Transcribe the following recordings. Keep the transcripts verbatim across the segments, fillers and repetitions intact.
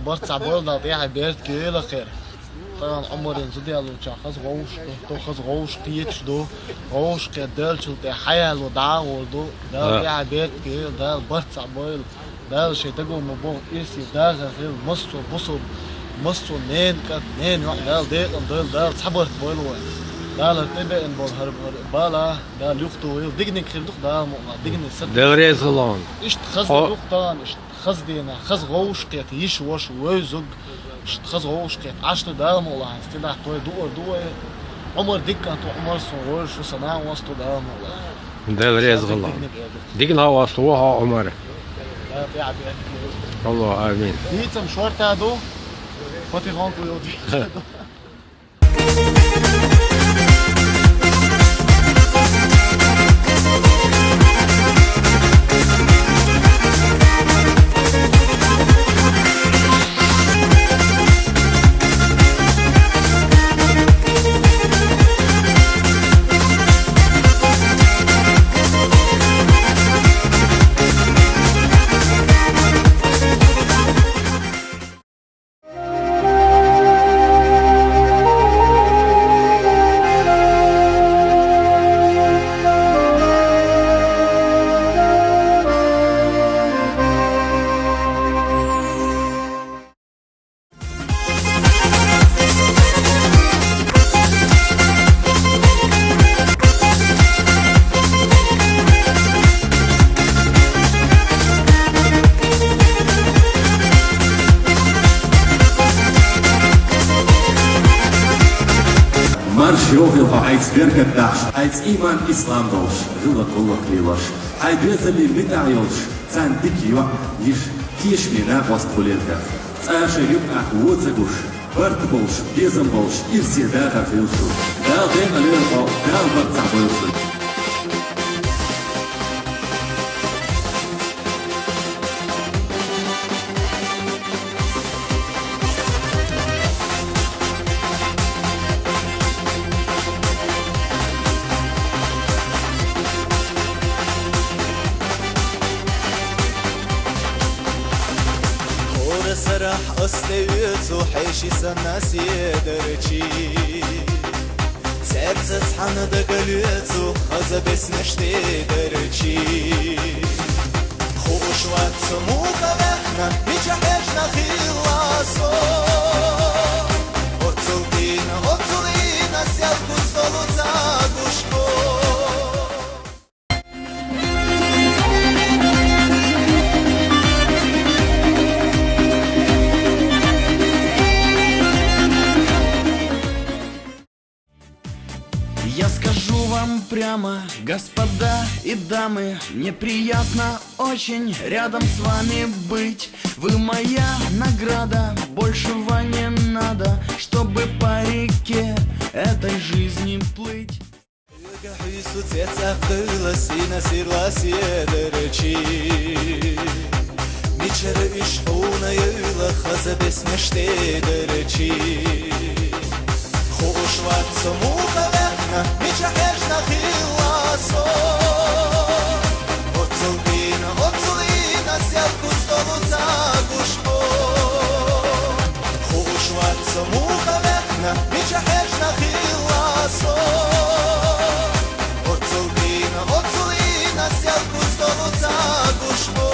Барт цхьа бойла, Дала тӀехьа беркате йойла хӀара. Тахана Ӏумаран зуда яллуча хаза гӀовш кхету, хаза гӀовш кхеташ ду, гӀовш кхетта делчул тӀе хьаялло дӀагӀор ду, Дала тӀехьа беркате йойла, Дала барт цхьа бойла, Дала шоай даго ма боху ирсе дахар хила, массо а бусалба, массо а ненан кӀант, ненан йоӀ Дала декъала дойла, Дала цхьа барт бойла вайн. Дала хӀара тӀебеана болу хӀара, хӀара бала, Дала юхатохийла, диканиг хир ду-кх Дала мукъалахь, диканиг са. Дела реза хуьлда хьуна. Иштта хаза ду-кх тахана, иштта. Хаза дийнахь, хаза гӀовш кхетта, йиша-воша, вевзарг, иштта хаза гӀовш кхетта Ӏаш ду Дала мукъалахь, хӀинца кхидӀа тхо дуар ду вай. Ӏумар дика кӀант ву, Ӏумар суна вовзаш ву, сан накъост ву Дала мукъалахь. Дела реза хуьлда хьуна. Дика накъост ву хьо, Ӏумар. Дала тӀехьа беркате йойла. Аллаху амин. Дийцам шортта ду, потихоньку йолу дийцам ду. Марша йогӀийла хьо хьайца беркат дахьаш, хьайца ийман, ислам долуш, гӀиллакх, гӀуллакх лелош, хьайн доьзале муьтӀахь йолуш, царна дика йоӀ, йиша, тешаме накъост хуьлийла хьох. Цкъа шайн юкъахь вон ца гуш, барт болуш, безам болуш, ирсе дахар хуьлда шуна. Дала декъала йойла хьо, Дала барт цхьа бойла шуна. ХӀора сарахь ас тӀеоьцу хьеший санна седарчий. Цаьрца цхьаьна дагалоьцу хаза беснаш тӀедарчий. Хууш вац со муха ваьхна, мича хьежна хилла со. Оццул дийна, оццул ийна, сел куц долу ца гуш бу. Я скажу вам прямо, господа и дамы, мне приятно очень рядом с вами быть. Вы моя награда, большего не надо, чтобы по реке этой жизни плыть. Хьоьга хьуьйсу цецӀах дуьйла сийна сирла седарчий. Мичара уьш хьуна юйла хаза беснаш тӀедарчий. Хууш вац со муха ваьхна, мича хьежна хилла со. Оццул дийна, оццул ийна, сел куц долу ца гуш бу. Хууш вац со муха ваьхна, мича хьежна хилла со. Оццул дийна, оццул ийна, сел куц долу ца гуш бу.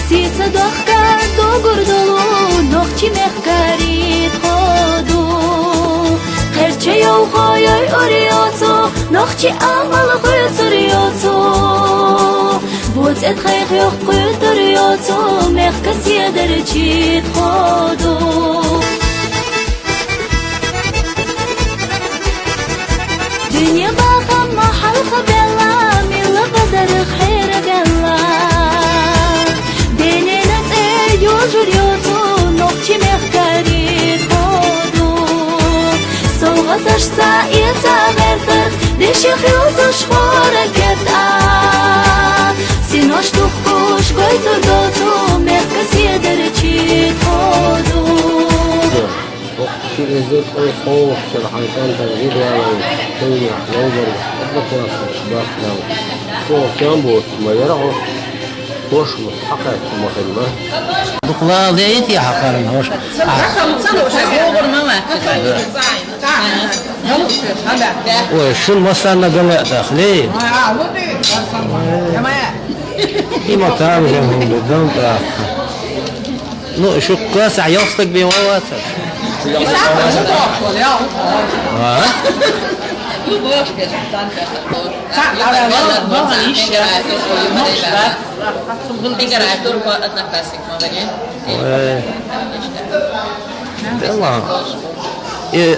Сица дохка догурдулу нохчи мехкари ходу. Херче йовхо йой уриоцу, нохчи амал хуцуриоцу. Буцет хайх йох кутуриоцу, мехка седер чит ходу. Дуьне бахам махьалха белла, мила бадарх хьера белла. Денена цӀе южур йоцу, нохчи мехкари ходу. Совгъаташ ца эца гъертар, деших юзуш хора кетӀа. Синош тухкуш гойтур доцу, мехка седер чит ходу. Ох, ши эзар кьве хов шер хьайкьан тагъдир валай, хъуьлуьх, лавбарг, аббатвахш, бахтнав. Ох, чан буш, ма яра ох. Хош мус, хьакъат ма хилла. Дукла лейти хьакъарна хош. Ой, шун масанна гала дахли. Има там же хун бедан дахли. Ну, шукка са ёхстаг бе валаца. А? Ой. Дела. Э,